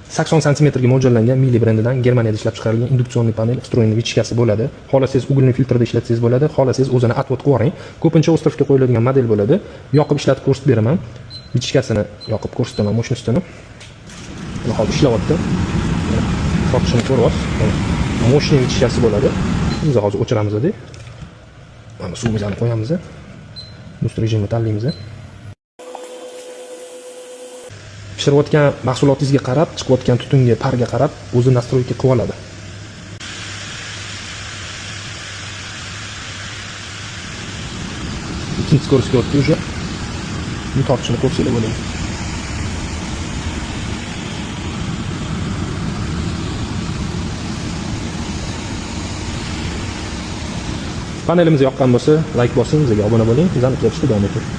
80 santimetrga mo'ljallangan Miele brendidan Germaniyada ishlab chiqarilgan индукционный panel встроенный вытяжка si bo'ladi. Xohlasangiz угольный filtrda ishlatsangiz bo'ladi, xohlasangiz o'zini отвод qilib yuboring. Ko'pincha островga qo'yiladigan model bo'ladi. Yoqib ishlatib ko'rsatib beraman. Вытяжка sini yoqib ko'rsataman, мощность ini. Mana hozir ishlayapti. Tortishini ko'ryapsiz. Мощный вытяжка si bo'ladi. Biz hozir o'chiramiz-da. Mana suvimizni qo'yamiz. Boost rejimini tanlaymiz. Pishirayotgan mahsulotingizga qarab, chiqayotgan tutunga, parga qarab o'zi настройка qilib oladi. Ikkinchi скорость ga o'tdi уже. Bu tortishini ko'rsanglar bo'ladi. Panelimiz yoqqan bo'lsa, like bosing, bizga obuna bo'ling, bizani kuzatishda davom eting.